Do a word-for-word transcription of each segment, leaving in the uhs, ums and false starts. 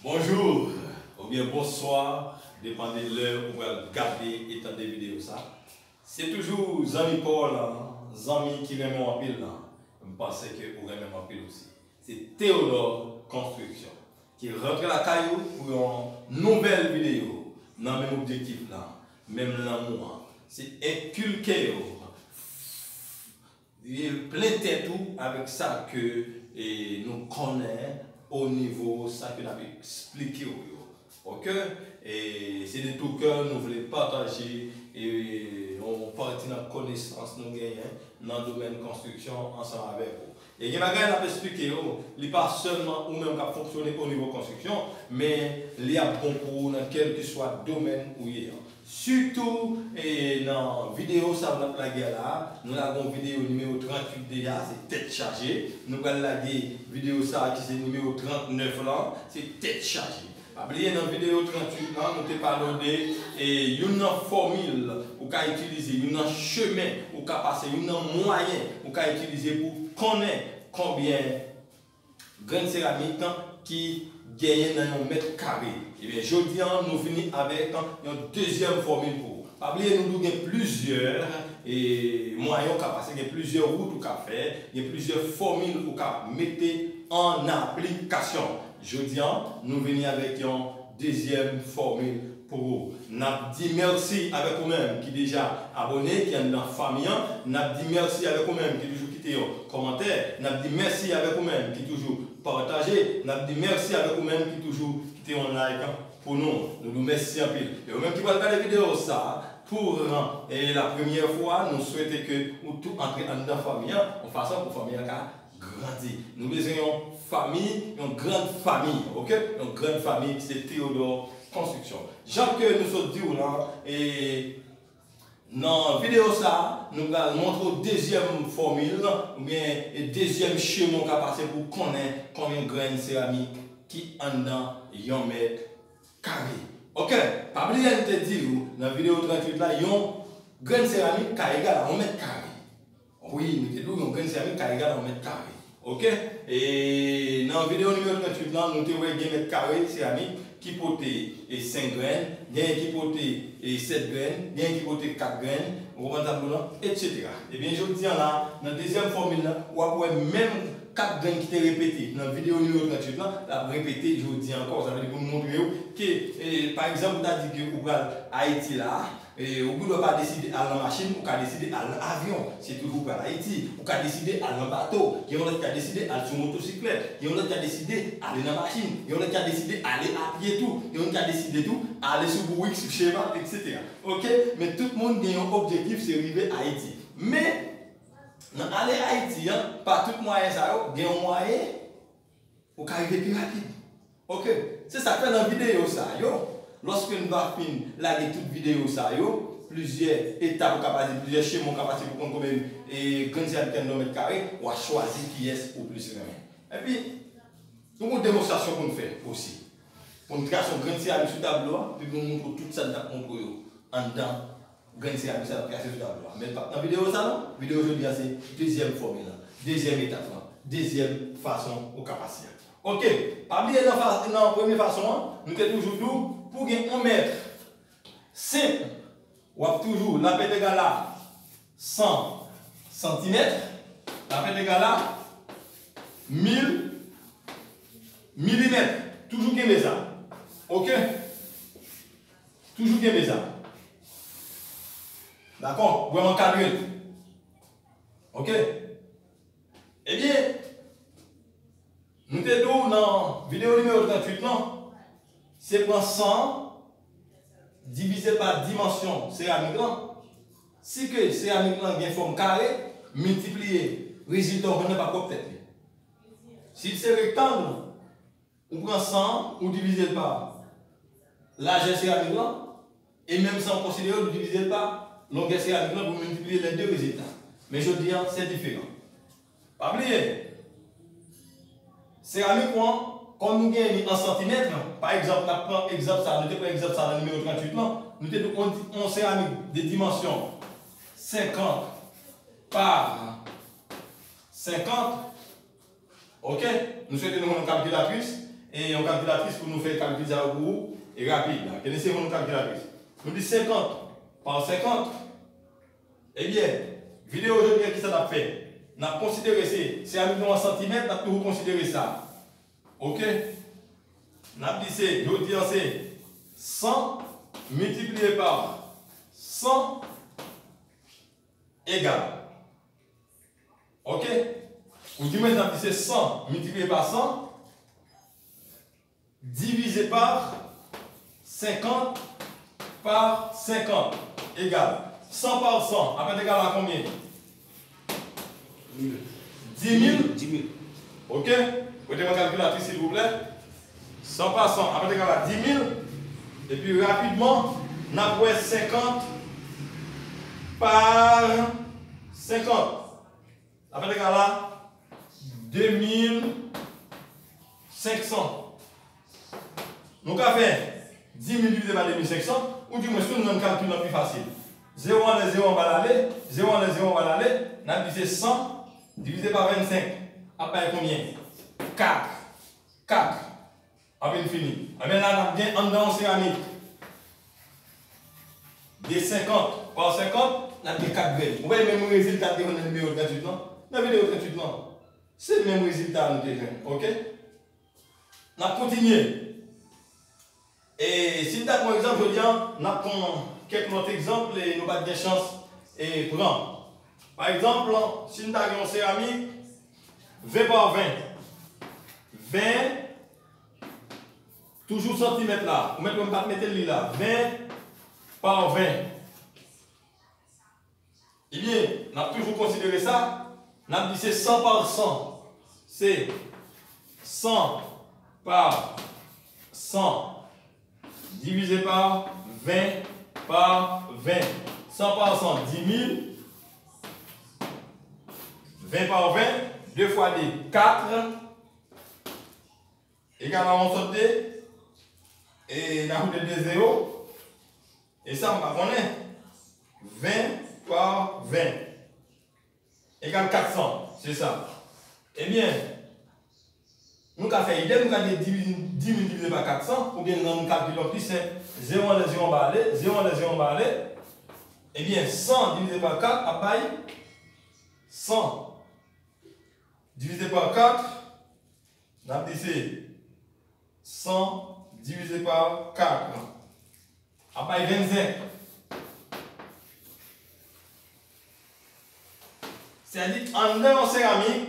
Bonjou oubyen bonswa, depann de lè ou pral gade e tande videyo sa. Se toujou zanmi pa w lan, zanmi ki renmen w anpil lan. M panse ke ou renmen m anpil osi. Se Theodore Construction ki rantre lakay ou pou yon nouvèl videyo nan menm objektif lan, menm lanmou an. Se enkilke yo, e plen tèt ou avèk sa ke, e, nou konnen o nivo sa ke n ap eksplike w yo. Oke? E se de tou kè nou vle pataje, e, yon pati nan konesans nou genyen nan domèn konstriksyon ansanm avèk ou. E gen bagay n ap eksplike yo, li pa sèlman ou menm k ap fonksyone o nivo konstriksyon, men li ap bon pou ou nan kèlkeswa domèn ou ye an. Sitou, e, nan videyo sa a n ap lage a la, nou lage yon videyo nimewo tranntuit deja, se tèt chaje. Nou pral lage videyo sa a ki se nimewo trannèf lan, se tèt chaje. Pa bliye nan videyo tranntuit lan, nou te pale w de, e, youn nan fòmil ou ka itilize, youn nan chemen ou ka pase, youn nan mwayen ou ka itilize pou konnen konbyen grenn seramik ki genyen nan yon mèt kare. Ebyen, jodi a, nou vini avèk yon dezyèm fòmil pou ou. Pa bliye, nou di w gen plizyè, e, mwayen ou ka pase, gen plizyè wout ou ka fè, gen plizyè fòmil ou ka mete an aplikasyon. Jodi a, nou vini avèk yon dezyèm fòmil pou ou. N ap di mèsi avèk ou menm ki deja abòne, ki anndan fanmi an. N ap di mèsi avèk ou menm ki toujou kite yon kòmantè. N ap di mèsi avèk ou menm ki toujou pataje. N ap di mèsi avèk ou menm ki toujou kite yon like pou nou. Nou di w mèsi anpil. E ou menm ki pral gade videyo sa a, pou, e, la premyè fwa, nou swete ke ou tou antre anndan fanmi an, yon fason pou fanmi an ka grandi. Nou bezwen yon fanmi, yon grann fanmi, oke? Yon grann fanmi ki se Theodore Construction. Jan ke nou sot di w lan, e, nan videyo sa a, nou pral montre w dezyèm fòmil, oubyen, e, dezyèm chemen w ka pase pou w konnen konbyen grenn seramik ki anndan yon mèt kare. Oke, pa bliye n te di w nan videyo tranntuit la, yon grenn seramik ka egal a yon mèt kare. Wi, nou te di w yon grenn seramik ka egal a yon mèt kare. Oke? E nan videyo nimewo tranntuit lan, nou te wè gen mèt kare seramik ki pote, e, senk grenn, genyen ki pote, e, sèt grenn, genyen ki pote kat grenn, ou konprann sa m di w lan, etsetera. Ebyen, jodi a la, nan dezyèm fòmil lan, w ap wè menm kat grenn ki te repete nan videyo nimewo tranntuit lan, l ap repete jodi a ankò. Sa vle di pou n montre w ke, e, pa egzanp, ou ta di ke ou pral Ayiti la, e, ou gendwa pa deside al nan machin, ou ka deside al nan avyon, se toujou pral Ayiti. Ou ka deside al nan bato, gen yon lòt ki ka deside al sou motosiklèt, gen yon lòt ki ka deside ale nan machin, gen yon lòt ki ka deside ale a pye tou, gen yon ki ka deside tou ale sou bourik, sou cheval, etsetera. Oke? Men tout moun gen yon objektif, se rive Ayiti. Men, nan ale Ayiti an, pa tout mwayen sa yo, gen yon mwayen ou ka rive pi rapid. Oke, se sa k fè nan videyo sa yo, lòske n va fin lage tout videyo sa yo, plizyè etap ou ka pase, plizyè chemen ou ka pase pou konn konbyen, e, grenn seramik ki anndan yon mèt kare, w a chwazi kiyès ou plis renmen. Epi, nou gen yon demonstrasyon pou n fè osi. Pou n trase yon grenn seramik sou tablo a, epi pou n montre w tout sa n t ap montre w yo anndan grenn seramik sa n ap trase sou tablo a. Men l p ap nan videyo sa non. Videyo jodi a se dezyèm fòmil lan, dezyèm etap lan, dezyèm fason ou ka pase a. Oke, pa bliye nan fa-, nan premye fason an, nou te toujou di w, pou w gen yon mèt senp, w ap toujou, lapèt egal a san santimèt, lapèt egal a mil milimèt. Toujou kenbe sa. Oke? Toujou kenbe sa. Dakò? Vrèman kalkil. Oke? Ebyen, nou te di w nan videyo nimewo tranntuit lan, se pran san an, divize l pa dimansyon seramik lan. Si ke seramik lan gen fòm kare, miltipliye rezilta w jwenn nan pa pwòp tèt li. Si l se rektang, ou pran san an, ou divize l pa lajè seramik lan, e menm san an ou konsidere l, ou divize l pa longè seramik lan pou miltipliye lè de rezilta. Men jodi a, se diferan. Pa bliye, seramik ou an, kòm nou genyen li an santimèt, pa egzanp, n ap pran egzanp sa, nou te pran egzanp sa nan nimewo tranntuit lan, nou te di yon, yon seramik de dimansyon senkant pa senkant, oke, nou swete nou jwenn yon kalkilatris, yon kalkilatris pou nou fè kalkil sa yo pou ou, e rapid. Kenneth se yon kalkilatris. Nou di senkant pa senkant. Ebyen, videyo jodi a, kisa n ap fè? N ap konsidere se, se seramik nou an santimèt, n ap toujou konsidere sa. Oke? N ap di se, jodi a se san miltipliye pa san egal. Oke? Ou di mwen, n ap di se san miltipliye pa san, divize pa senkant pa senkant egal san pa san. Ap egal a konbyen? Dis mil. Dis mil. Oke? Prete mwen kalkilatris, silvouplè. San pa san ap egal a dis mil. Epi, rapidman, n ap wè senkant pa senkant. Ap egal a de mil senk san. Nou ka fè dis mil divize pa de mil senk san, ou di mwen si nou rann kalkil lan pi fasil. Zewo anlè zewo anba l ale, zewo anlè zewo anba l ale, n ap divize san divize pa vennsenk. Ap bay konbyen? Kat. Kat. Ap vin fini. Ebyen la, n ap gen anndan yon seramik de senkant pa senkant, n ap gen kat grenn. Ou wè menm rezilta n te jwenn nan nimewo tranntuit lan? Nan videyo tranntuit lan. Se menm rezilta a nou te jwenn, oke? N ap kontinye. E si n ta pran egzanp, jodi a, n ap pran kèk lòt egzanp, e nou pa t gen chans, e pran. Pa egzanp, si n ta gen yon seramik ven pa ven, ven, toujou santimèt la, ou mèt wè m pa t mete l li la, ven pa ven. Ebyen, n ap toujou konsidere sa, n ap di se san pa san. Se san pa san divize pa ven pa ven. San pa san, dis mil. Ven pa ven, de fwa de, kat. Egal a yon sòt de, e n ajoute de zewo. E sa m pa konnen. Ven pa ven egal kat san, se sa. Ebyen, nou ka fè idem, nou ka di dis mil divize pa kat san, oubyen nan yon kalkil pli senp, zewo anlè zewo anba ale, zewo anlè zewo anba ale. Ebyen, san divize pa kat ap bay san. Divize pa kat, n ap di se san divize pa kat ap bay vennsenk. Sètadi, anndan yon seramik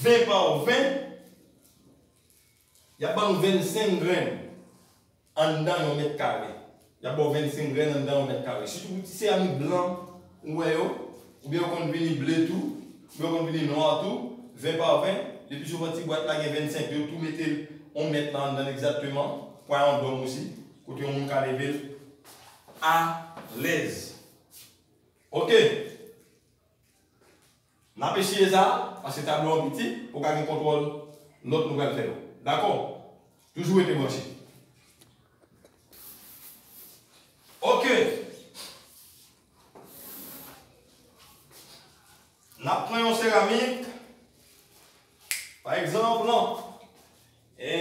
ven pa ven, y ap ban nou vennsenk grenn anndan yon mèt kare. Y ap ba w vennsenk grenn anndan yon mèt kare. Sitou pou ti seramik blan, ou wè yo, oubyen yo konn vini ble tou, oubyen yo konn vini nwa tou, ven pa ven, le pi souvan ti bwat la gen vennsenk, yo tou mete l yon mèt la anndan l egzakteman, pwa yon dòm osi, kote yon moun ka leve l alèz. Oke. N ap eseye sa, paske tablo an piti, pou w ka gen kontwòl lòt nou pral fè yo. Dakò? Toujou rete branche. Oke. N ap pran yon seramik. Pa egzanp, non. E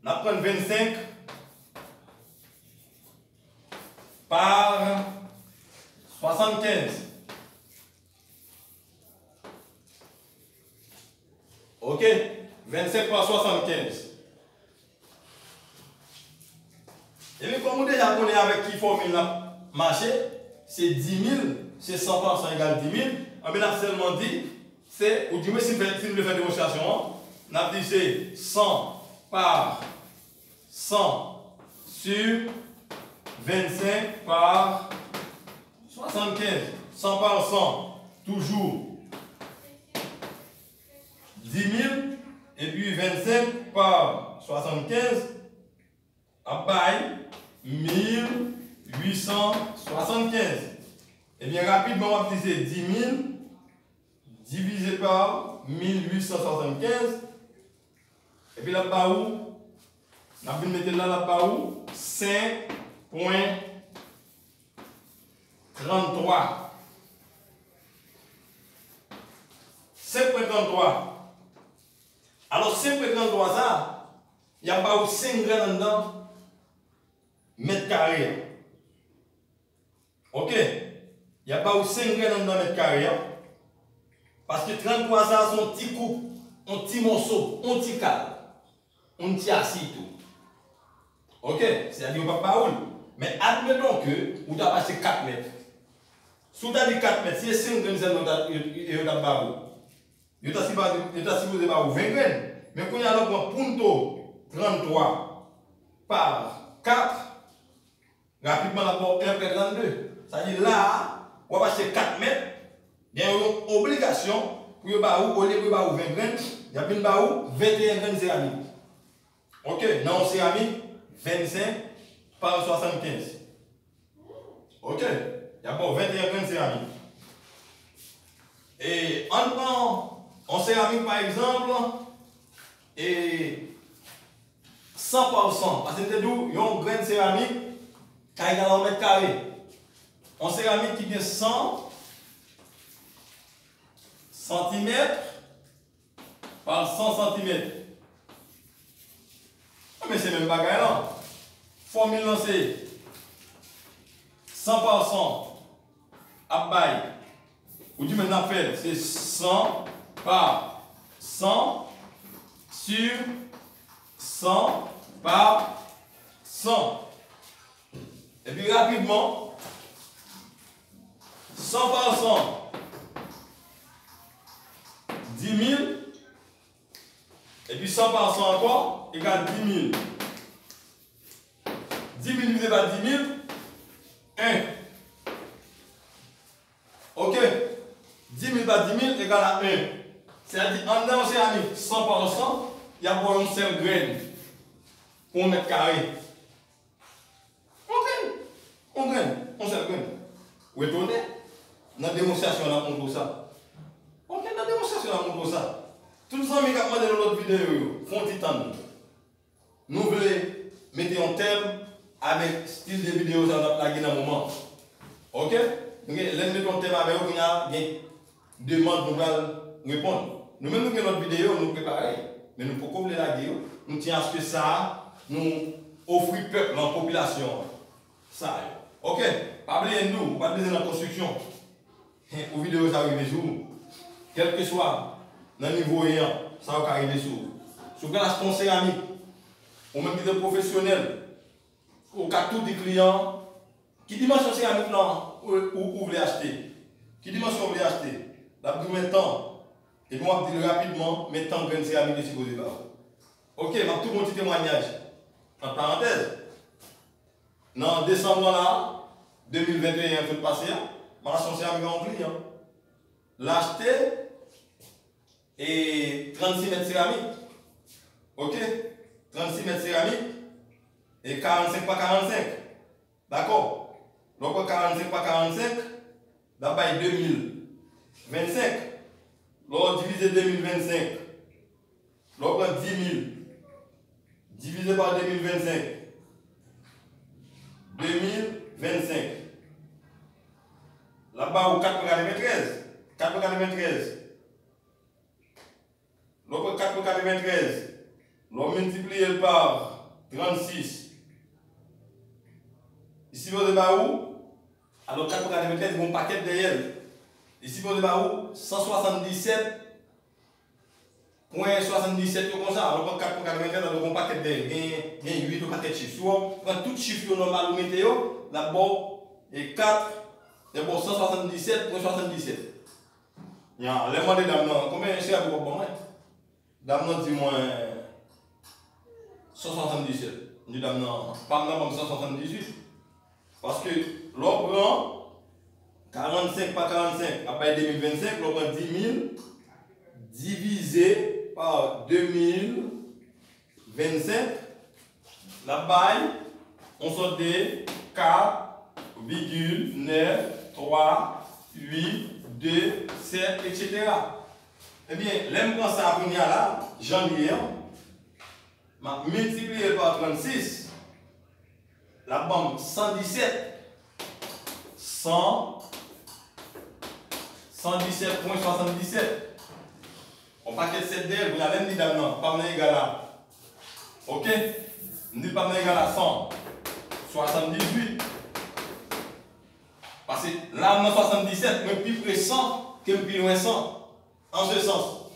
N ap pran vennsenk pa swasannkenz. Oke? Vennsenk pa swasannkenz. Ebyen, kòm ou deja konnen avèk ki fòmil n ap mache, se dis mil, se san pa san egal dis mil, anben, n ap sèlman di, se, ou di mwen si n fè, si n vle fè demonstrasyon an, n ap di se san pa san sur vennsenk pa swasannkenz. San pa san, toujou dis mil, epi vennsenk pa swasannkenz ap bay mil uit san swasannkenz. Ebyen, rapidman, w ap di se dis mil divize pa mil uit san swasannkenz. Epi l ap ba ou, n ap vin mete l la, l ap ba ou senk pwen tranntwa. Senk pwen tranntwa. Alò, senk pwen tranntwa sa, y ap ba ou senk grenn anndan mèt kare a. Oke? Y ap ba ou senk grenn anndan mèt kare a. Paske tranntwa sa, se yon ti koup, yon ti moso, yon ti kal, yon ti asi tou. Oke? Sètadi yo p ap ba ou l. Men admeton ke ou t ap achte kat mèt. Si w ta di kat mèt, si se senk grenn sèlman yo t ap ba ou, yo ta sipoze, yo ta sipoze ba ou ven grenn. Men kounye a lè w pran punto tranntwa pa kat, rapidman l ap ba w en prè trannde. Sa di la a, w ap achte kat mèt, gen yon obligasyon pou yo ba ou, olye pou yo ba ou ven grenn, y ap vin ba ou venteyen grenn seramik. Oke, nan yon seramik vennsenk pa swasannkenz. Oke, y ap ba w venteyen grenn seramik. E ann pran yon seramik, pa egzanp, e san pa san, paske m te di w, yon grenn seramik ka egal a yon mèt kare. Yon seramik ki gen san santimèt pa san santimèt. Enben, se menm bagay la. Fòmil lan se san pa san ap bay, ou di men n ap fè l, se san pa san sur san pa san. Epi rapidman, san pa san, di mil, epi san pa san ankò egal di mil. Di mil divize pa di mil, en. Oke? Di mil pa di mil egal a en. Sètadi, anndan yon seramik san pa san, y ap ba w yon sèl grenn pou yon mèt kare. Yon grenn. Yon grenn. Yon sèl grenn. Ou etone? Nan demonstrasyon an, n ap montre w sa. Oke, nan demonstrasyon an, n ap montre w sa. Tout zanmi k ap mande nou lòt videyo yo, fè yon ti tann. Nou vle mete yon tèm avèk stil de videyo sa yo n ap lage nan moman. Oke? Nou gen, lè n mete yon tèm avè yo, kounye a gen demann nou pral reponn. Nou menm nou gen lòt videyo nou prepare, men nou poko vle lage yo. Nou tyen aske sa a, nou ofri pèp lan, popilasyon an, sa yo. Oke? Pa bliye n di w, ou pa t bezwen nan konstriksyon. Hen, pou videyo sa yo rive sou ou. Kèlkeswa nan nivo w ye an, sa yo ka rive sou ou. Si w pral achte yon seramik, ou menm ki te pwofesyonèl, ou ka tou di kliyan an, ki dimansyon seramik lan ou, ou, ou vle achte? Ki dimansyon ou vle achte? L ap di w men tan. Epi w ap di l rapidman, men tan grenn seramik yo sipoze ba ou. Oke, m ap tou ba w yon ti temwayaj. Ant parantèz, nan desanm lan la, de mil venteyen an sot pase a, m al achte yon seramik a yon kliyan. L achte e trannsis mèt seramik. Oke? Trannsis mèt seramik e karannsenk pa karannsenk. Dakò? Lè w pran karannsenk pa karannsenk, l ap bay de mil vennsenk. Lè w divize de mil vennsenk, lè w pran di mil divize pa de mil vennsenk, de mil vennsenk, l ap ba ou kat pwen katreventrèz. Kat pwen katreventrèz. Lè w pran kat pwen katreventrèz, lè w miltipliye l pa trannsis, li sipoze ba ou, alò kat pwen katreventrèz gen yon pakèt dèyè l. Li sipoze ba ou san swasanndisèt pwen swasanndisèt yo konsa. Lè w pran kat pwen katreventrèz, alò gen yon pakèt dèyè l. Gen, gen uit yon pakèt chif. Si w pran tout chif yo nòmal ou mete yo, l ap ba w e kat, l ap ba w san swasanndisèt pwen swasanndisèt. Ya, lè m mande dam nan, "Konbyen seramik w ap ban mwen?" Dam nan di mwen, "san swasanndisèt." M di dam nan, "Pa m nan ban m san swasanndizuit." Paske lè w pran karannsenk pa karannsenk ap bay de mil vennsenk, lè w pran di mil divize pa de mil vennsenk, l ap bay yon sòt de kat vigil nèf twa uit de sèt, etsetera. Ebyen, lè m pran sa kounye a la, jan l ye an, m ap miltipliye l pa trannsis, l ap ban m san disèt. San, san disèt pwen swasanndisèt. On pakèt sèt dèyè l, kounye a lè m di dam nan, pa m nan egal a, oke, m di pa m nan egal a san swasanndizuit. Paske la m nan swasanndisèt, mwen pi pre san ke m pi lwen san. An se sans,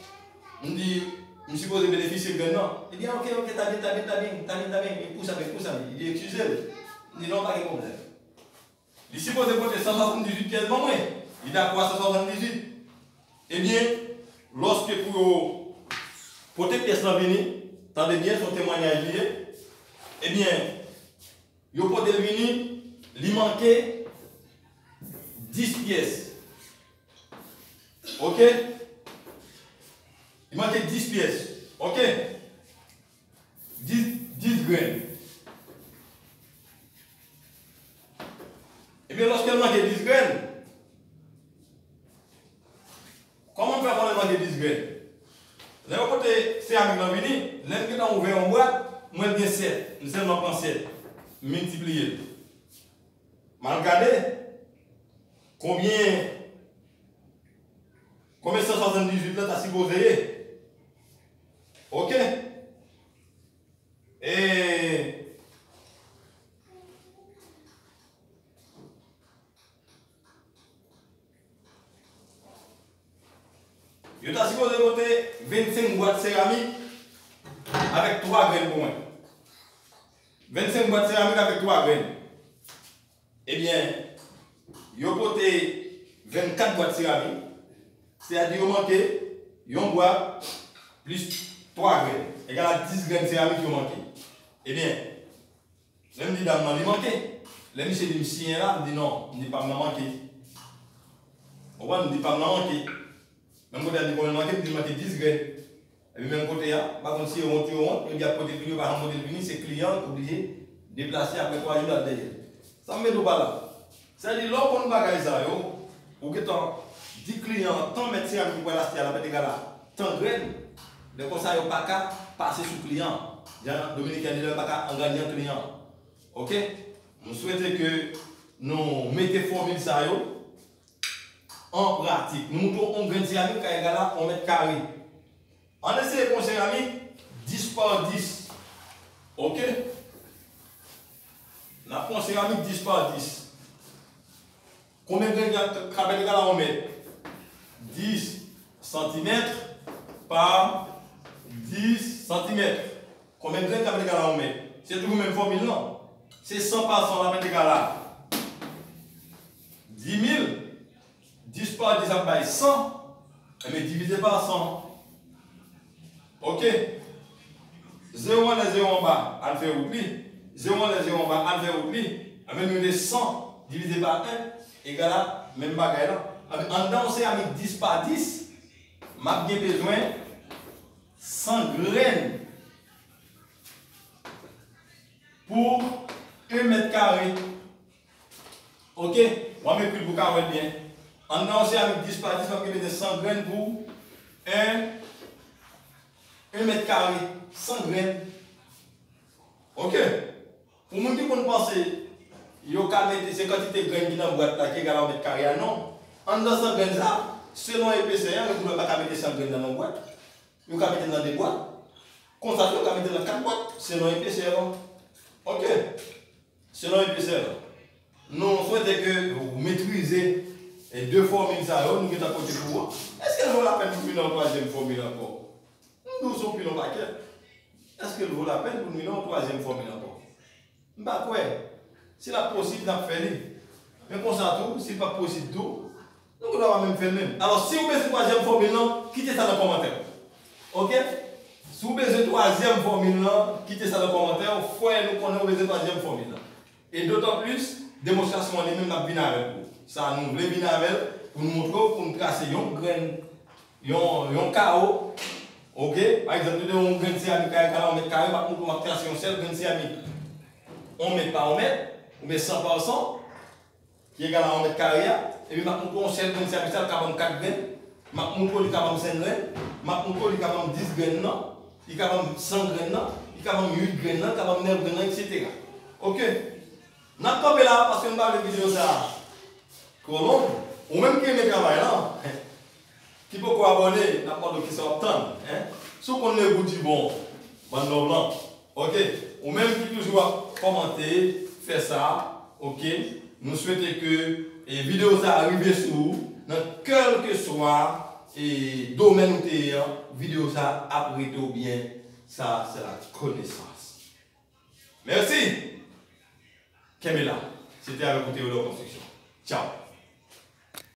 m di, m sipoze benefisye grenn nan. Li di, a, oke, oke, ta byen, ta byen, ta byen, ta byen, ta byen. E pou sa, men pou sa, men. Li di, eskize l. M di, non, pa gen pwoblèm. Li sipoze pote san swasanndizuit pyès ban mwen. Li dakò a san swasanndizuit. Ebyen, lòske pou yo pote pyès lan vini, tande byen, se yon temwayaj li ye. Ebyen, yo pote l vini, li manke dis pyès. Oke? Li manke dis pyès. Oke? Dis, dis grenn. Ebyen, lòske l manke dis grenn, kòman m fè konnen l manke dis grenn? Lè yo pote seramik lan vini, lè m gentan ouvè yon bwat, m wè l gen sèt. M sèlman pran sèt. M miltipliye l. M al gade konbyen, konbyen san swasanndizuit lan ta sipoze ye. Oke? E Yo ta sipoze pote vennsenk bwat seramik avèk twa grenn pou mwen. Vennsenk bwat seramik avèk twa grenn. Ebyen, yo pote vennkat bwat seramik, sètadi yo manke yon bwat plis twa grenn, egal a dis grenn seramik yo manke. Ebyen, lè m di dam nan li manke, lè misye di m siyen la, m di non, m di pa m nan manke. Ou konprann? M di pa m nan manke. Menm kote a di konbyen l manke, m di l manke dis grenn. Epi menm kote a, m pa konn si yo wont, yo wont, yo di y ap pote l vini, yo pa janm pote l vini, se kliyan k oblije deplase apre twa jou l al dèyè l. Sa m mete w pa la. Sètadi lè w konn bagay sa yo, ou gentan di kliyan an tan mèt seramik ou pral achte a la mèt egal a tan grenn, lè konsa yo pa ka pase sou kliyan an. Jan Dominiken di lè yo pa ka angannyan kliyan an. Oke? M swete ke nou mete fòmil sa yo an pratik. Nou montre w yon grenn seramik ka egal a yon mèt kare. Ann eseye pran yon seramik dis pa dis. Oke? N ap pran yon seramik dis pa dis. Konbyen grenn k ap, k ap egal a yon mèt? Dis santimèt pa dis santimèt. Konbyen grenn k ap egal a yon mèt? Se toujou menm fòmil lan. Se san pa san la mèt egal a dis mil. Dis pa dis ap bay san. Ebyen, divize pa san. Oke. Zewo anlè, zewo anba, al fè wout li. Zewo anlè, zewo anba, al fè wout li. Ebyen, nou gen san divize pa en egal a menm bagay lan. Ebyen, anndan yon seramik dis pa dis, m ap gen bezwen san grenn pou en mèt kare. Oke, w ap ekri l pou w ka wè l byen. Anndan yon seramik dis pa dis, w ap gen bezwen san grenn pou en, en mèt kare. San grenn. Oke. Pou moun ki konn panse yo ka mete, se kantite grenn ki nan bwat la ki egal a yon mèt kare a, non. Anndan san grenn sa, selon epesè a, yo pa ka mete san grenn nan yon bwat. Yo ka mete l nan de bwat. Konsa tou, yo ka mete l nan kat bwat, selon epesè lan. Oke. Selon epesè lan. Nou swete ke ou metrize, e, de fòmil sa yo, nou gentan pote pou ou an. Èske l vo lapèn pou vin nan yon twazyèm fòmil ankò? M di w se yon pil yon pakèt. Èske l vo lapèn pou n vin nan yon twazyèm fòmil ankò? M pa kwè. Si l ap posib, n ap fè li. Men konsa tou, si l p ap posib tou, nou gendwa pa menm fè l menm. Alò, si w bezwen twazyèm fòmil lan, kite sa nan kòmantè w. Oke? Si w bezwen twazyèm fòmil lan, kite sa nan kòmantè w. Fè nou konnen w bezwen twazyèm fòmil lan. E dotan plis, demonstrasyon an li menm n ap vin avè l pou ou. Sa nou vle vin avè l pou nou montre w, pou nou trase yon grenn, yon, yon kawo. Oke? Pa egzanp, nou te yon grenn seramik ka egal a yon mèt kare, m ap montre w, m ap trase yon sèl grenn seramik yon mèt pa yon mèt, oubyen san pa san, ki egal a yon mèt kare a, epi m ap montre w yon sèl grenn seramik sa, l ka ban m kat grenn, m ap montre w li ka ban m senk grenn, m ap montre w li ka ban m dis grenn nan, li ka ban m san grenn nan, li ka ban m uit grenn nan, li ka ban m nèf grenn nan, etsetera. Oke? N ap kanpe la paske m pa vle videyo sa a twò long. Ou menm ki renmen travay lan, Ki poko abòne, n ap mande w kisa w ap tann, en? Si w konn le gou di bon, bann love lan. Ok? Ou menm ki toujou ap kòmante, fè sa, ok? Nou swete ke, e, videyo sa a rive sou ou, nan kèlkeswa, e, domèn ou te ye an, videyo sa a ap rete w byen. Sa, se la konesans. Mèsi! Kenbe la. Se te avèk ou Theodore Construction. Tchao!